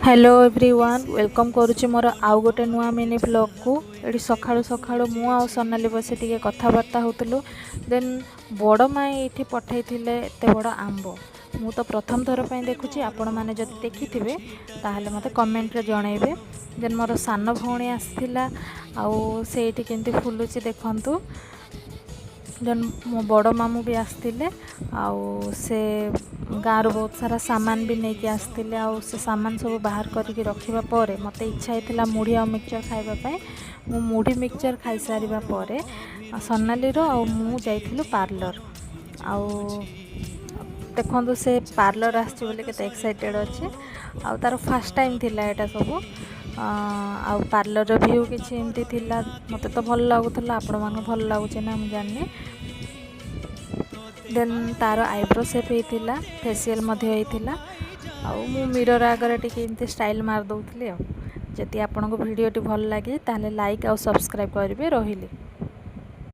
Hello everyone, welcome କରୁଛି ମୋର ଆଉ ଗୋଟେ ନୂଆ ମିନି ବ୍ଲଗ୍କୁ। ଏଠି ସକାଳୁ ସକାଳୁ ମୁଁ ଆଉ ସୋନାଲି ବସି ଟିକେ କଥାବାର୍ତ୍ତା ହେଉଥିଲୁ। ଦେନ୍ ବଡ଼ ମା ଏଇଠି ପଠାଇଥିଲେ ଏତେ ବଡ଼ ଆମ୍ବ। ମୁଁ ତ ପ୍ରଥମ ଥର ପାଇଁ ଦେଖୁଛି। ଆପଣମାନେ ଯଦି ଦେଖିଥିବେ, ତାହେଲେ ମୋତେ କମେଣ୍ଟରେ ଜଣାଇବେ। ଦେନ୍ ମୋର ସାନ ଭଉଣୀ ଆସିଥିଲା ଆଉ ସେଇଠି କେମିତି ଫୁଲୁଛି ଦେଖନ୍ତୁ। ଦେନ୍ ମୋ ବଡ଼ ମାମୁଁ ବି ଆସିଥିଲେ ଆଉ ସେ ଗାଁରୁ ବହୁତ ସାରା ସାମାନ ବି ନେଇକି ଆସିଥିଲେ। ଆଉ ସେ ସାମାନ ସବୁ ବାହାର କରିକି ରଖିବା ପରେ ମୋତେ ଇଚ୍ଛା ହେଇଥିଲା ମୁଢ଼ି ଆଉ ମିକ୍ସଚର୍ ଖାଇବା ପାଇଁ। ମୁଁ ମୁଢ଼ି ମିକ୍ସଚର୍ ଖାଇସାରିବା ପରେ ସୋନାଲିର ଆଉ ମୁଁ ଯାଇଥିଲୁ ପାର୍ଲର। ଆଉ ଦେଖନ୍ତୁ, ସେ ପାର୍ଲର ଆସିଛି ବୋଲି କେତେ ଏକ୍ସାଇଟେଡ଼୍ ଅଛି। ଆଉ ତା'ର ଫାର୍ଷ୍ଟ ଟାଇମ୍ ଥିଲା ଏଇଟା ସବୁ। ଆଉ ପାର୍ଲରର ଭ୍ୟୁ କିଛି ଏମିତି ଥିଲା। ମୋତେ ତ ଭଲ ଲାଗୁଥିଲା, ଆପଣମାନଙ୍କୁ ଭଲ ଲାଗୁଛି ନା ମୁଁ ଜାଣିନି। ଦେନ୍ ତା'ର ଆଇବ୍ରୋ ସେପ୍ ହେଇଥିଲା, ଫେସିଆଲ୍ ମଧ୍ୟ ହେଇଥିଲା। ଆଉ ମୁଁ ମିରର୍ ଆଗରେ ଟିକେ ଏମିତି ଷ୍ଟାଇଲ୍ ମାରି ଦେଉଥିଲି। ଆଉ ଯଦି ଆପଣଙ୍କୁ ଭିଡ଼ିଓଟି ଭଲ ଲାଗେ, ତାହେଲେ ଲାଇକ୍ ଆଉ ସବସ୍କ୍ରାଇବ୍ କରିବେ। ରହିଲି।